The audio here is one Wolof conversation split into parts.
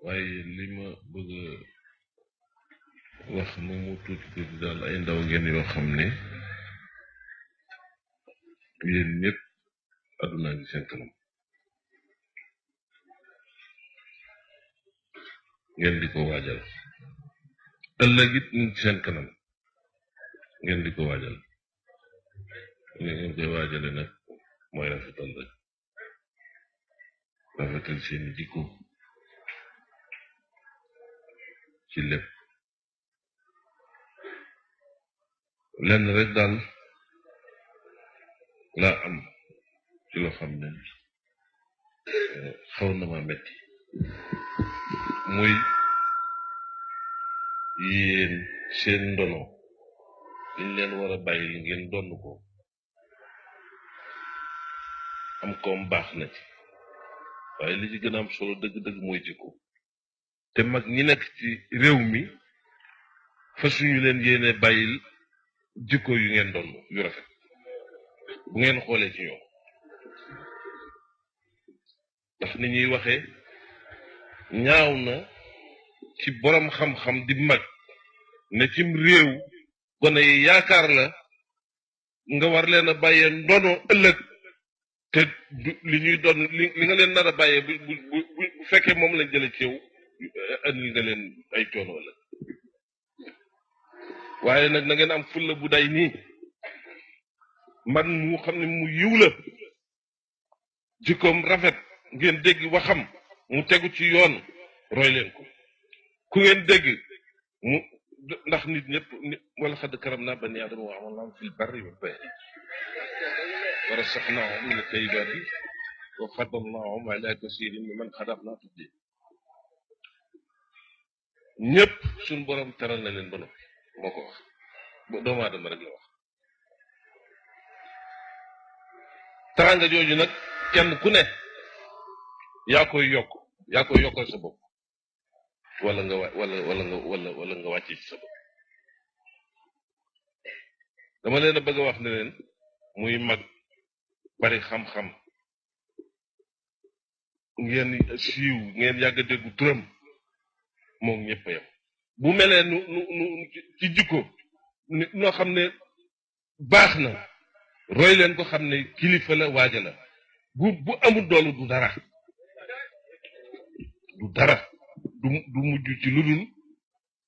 waaye li ma bëgg a wax nu mu tuuti tuuti daal ay ndaw ngeen yoo xam ne yéen ñëpp àdduna ngi seen kanam ngeen di ko waajal ëllëg it ñu ci seen kanam ngeen di ko waajal li ngeen koy waajale nag mooy rafetal rek rafetal seeni jikko ci lépp lenn rek daal laa am ci loo xam ne xaw na ma metti muy yéen seen ndono liñ leen war a bàyyi ngeen donn ko am koom baax na ci waaye li ci gën a am solo dëgg-dëgg mooy jikko te mag ñi nekk ci réew mi fa suñu leen yéene bàyyil jikko yu ngeen donn yu rafet bu ngeen xoolee ci ñoom ndax ni ñuy waxee ñaaw na ci borom xam-xam di mag ne cim réew gone yi yaakaar la nga war leen a bàyyee ndono ëllëg te li ñuy doon li nga leen nar a bàyyee bu fekkee moom lañ jële ci yow andil nga leen ay coono ëllëg waaye nag na ngeen am fulla bu day nii man mu xam ne mu yiw la jikkoom rafet ngeen dégg waxam mu tegu ci yoon roy leen ko ku ngeen dégg mu ndax nit ñëpp wala xadd karam naa bani aadama wa amalnaahum fil barri wal bahri wa razaqnaahum min at-tayyibaati wa faddalnaahum ala kasiirin mimman xalaqnaa tafdiilaa ñëpp suñ borom teral na leen ba noppi moo ko wax doomu aadama rek la wax taranga jooju nag kenn ku ne yaa koy yokkal sa bopp wala nga wàcce ci sa bopp dama leen a bëgg a wax ne leen muy mag bari xam-xam ngeen siiw ngeen yàgg a déggu turam moom ñëpp a yem bu melee nu ci jikko noo xam ne baax na roy leen ko xam ne kilifa la waaja la bu amul doolu du dara du mujj ci lu dul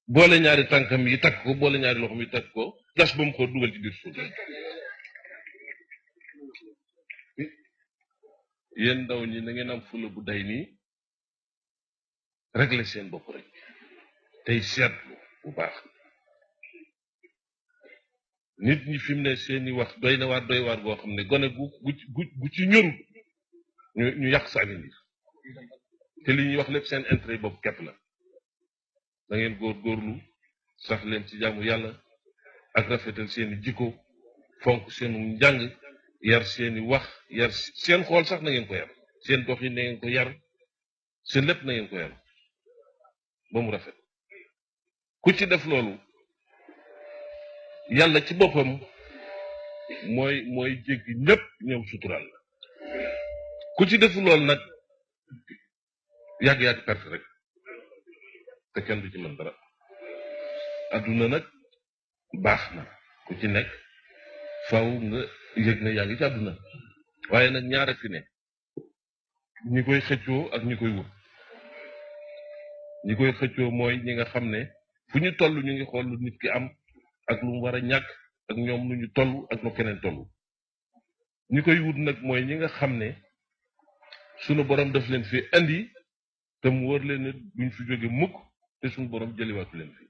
boole ñaari tànkam yi takk ko boole ñaari loxom yi takk ko gas ba mu ko dugal ci biir suuf yéen ndaw ñi na ngeen am fula bu day nii régler seen bopp rek tey seetlu bu baax nit ñi fi mu ne seeni wax doy na waar goo xam ne gone gu ci ñëru ñu yàq sa avenir te li ñuy wax lépp seen intérêt bopp képp la da ngeen góorgóorlu sax leen ci jaamu yàlla ak rafetal seeni jikko fonk seenu njàng yar seeni wax yar seen xool sax na ngeen ko yar seen dox yi na ngeen ko yar seen lépp na ngeen ko yar ba mu rafet ku ci def loolu yàlla ci boppam mooy jéggi ñëpp ñoom suturaal la ku ci defu loolu nag yàgg perte rek te kenn du ci mën dara adduna nag baax na ku ci nekk faaw nga yëg na yaa ngi ci adduna waaye nag ñaare fi ne ñi koy xëccoo ak ñi koy wut ñi koy xëccoo mooy ñi nga xam ne fu ñu toll ñu ngi xool lu nit ki am ak lu mu war a ñàkk ak ñoom nu ñu toll ak nu keneen toll ñi koy wut nag mooy ñi nga xam ne sunu borom daf leen fi andi te mu wër leen ne duñ fi jóge mukk te suñu borom jëliwaatu leen fi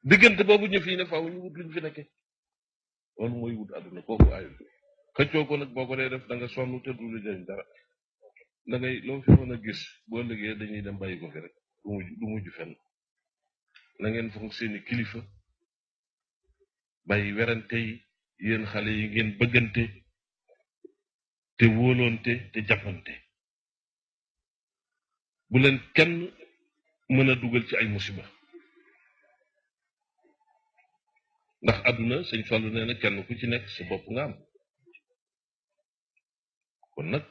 diggante boobu ñu fi ne faaw ñu wut luñ fi nekke loolu mooy wut àdduna kooku ayul xëccoo ko nag boo ko dee def da nga sonn te du la jëriñ dara da ngay loo fi mën a gis boo liggéey dañuy dem bàyyi ko fi rek du mujj fenn na ngeen fonk seeni kilifa bàyyi werante yi yéen xale yi ngeen bëggante te wóoloonte te jàppante bu leen kenn mën a dugal ci ay musiba ndax àdduna sëñ Fallu nee na kenn ku ci nekk sa bopp nga am kon nag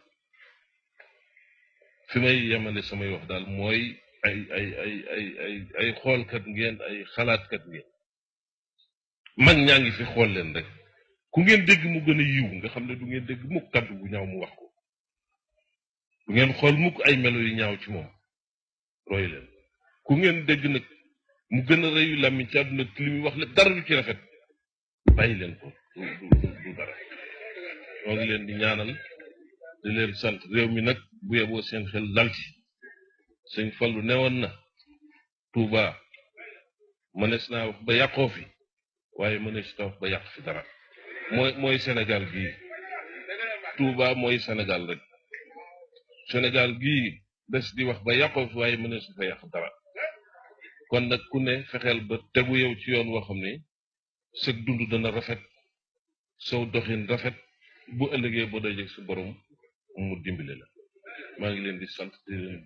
fi may yemale samay wax daal mooy ay xoolkat ngeen ay xalaatkat ngeen mag ñaa ngi fi xool leen rek ku ngeen dégg mu gën a yiw nga xam ne du ngeen dégg mukk kàddu bu ñaaw mu wax ko du ngeen xool mukk ay melo yu ñaaw ci moom roy leen ku ngeen dégg nag mu gën a rëyu làmmiñ ci àdduna li muy wax la dara du ci rafet bàyyi leen ko du dara ñoo ngi leen di ñaanal di leen sant réew mi nag bu yeboo seen xel dal ci sëñ Fallu newoon na Touba mënees naa wax ba yàqoo fi waaye mënees naa wax ba yàq fi dara mooy Sénégal gii Touba mooy Sénégal rek Sénégal gii des di wax ba yàqoo fi waaye mënees fa yàq dara kon nag ku ne fexeel ba tegu yow ci yoon woo xam ne sëg dund dana rafet sow doxin rafet bu ëllëgee boo dajee su borom mu dimbale la maa ngi leen di sant di leen